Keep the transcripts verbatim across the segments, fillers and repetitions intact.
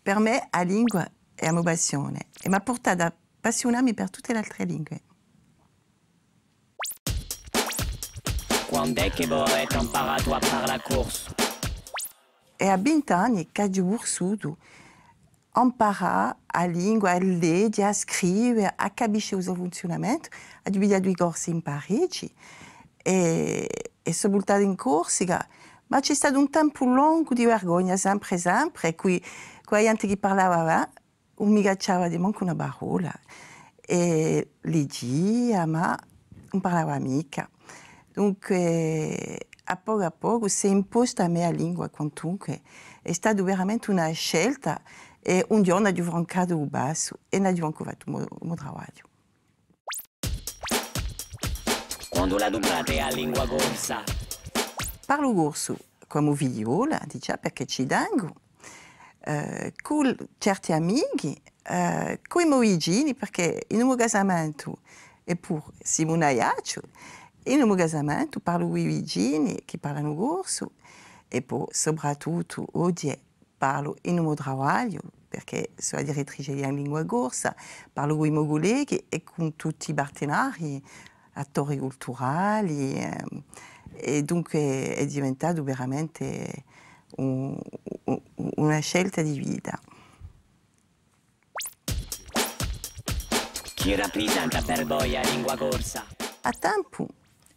Per mè a lingua hè a mo passione è m'hà purtatu à appassiunà mi per tutte l'altre lingue. Quand'hè chì vo avete amparatu à parlà corsu? Hè à vint'anni ch'aghju vulsutu amparà a lingua, à leghje, à scrive, à capisce u so funziunamentu. Aghju pigliatu i corsi in Parigi è, è sò vultata in Corsica, ma ci hè statu un tempu longu di vergogna, sempre, sempre, è cù, cù a ghjente chì parlava, ùn mi cacciava di mancu una parolla, è lighjia, ma ùn parlava micca. Dunque, à pocu à pocu, s'hè imposta à mè a lingua, quantunque. Hè stata veramente una scelta, è un ghjornu aghju francatu u passu, è n'aghju ancu fattu u mo, u mo travagliu. Quandu l'aduprate a lingua corsa? Parlu corsu cù a mo figliola, dicemu, perchè ci tengu, eh, cù certi amichi, eh, cù i mo vicini, perchè in u mo casamentu, è puru simu in Aiacciu, in u mo casamentu parlu cù i vicini chì parlanu corsu, è po, soprattuttu, oghje parlu in u mo travagliu, perchè sò a direttrice di a lingua corsa, parlu cù i mo culleghi è cù tutti i partenarii, attori culturali, ehm, è dunque hè diventatu veramente un, un, una scelta di vita. Chì raprisenta per voi a lingua corsa? À tempu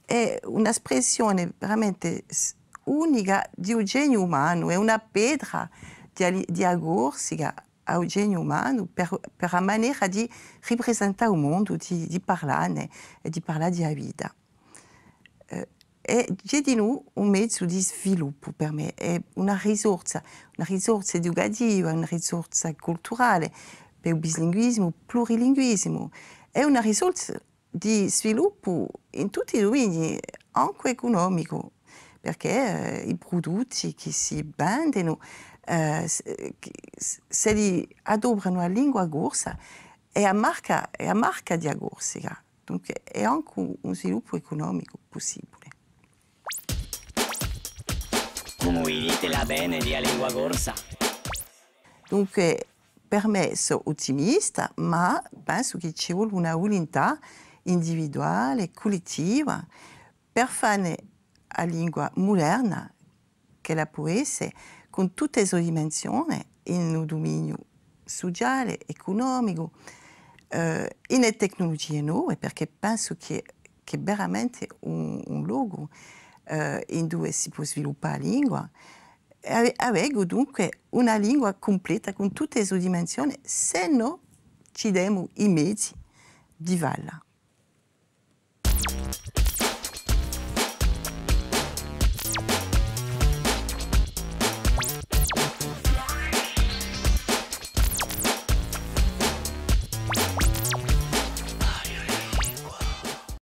hè una spressione veramente s-, unica di u geniu umanu, hè una petra di a li-, di a Corsica à u geniu umanu per, per a manera di riprisentà u mondu, di, di parlà ne è di parlà di a vita. Eh, hè dinù un mezu di sviluppu per mè, hè una risorsa, una risorsa educativa, una risorsa culturale, per u bislinguisimu, plurilinguisimu, hè una risorsa di sviluppu in tutti i duminii, ancu ecunomicu, perchè, eh, i prudutti chì si vendenu, eh, s-, eh, chì s-, s'elli adopranu a lingua corsa, hè a marca, hè a marca di a Corsica. Dunque, hè ancu un sviluppu ecunomicu pussibule. Cumu vidite l'avvene di a lingua corsa? Dunque, per mè sò ottimista, ma pensu chì ci vole una vulintà individuale, cullettiva, per fà ne a lingua muderna ch'ella pò esse, cù tutte e so dimensione, in u duminiu suciale, ecunomicu, eh, in e tecnulugie nove, perchè pensu chì, chì hè veramente un, un locu, eh, induve si pò sviluppà a lingua, è ave-, avemu dunque una lingua cumpleta cù tutte e so dimensione, s'è no ci demu i mezi di falla.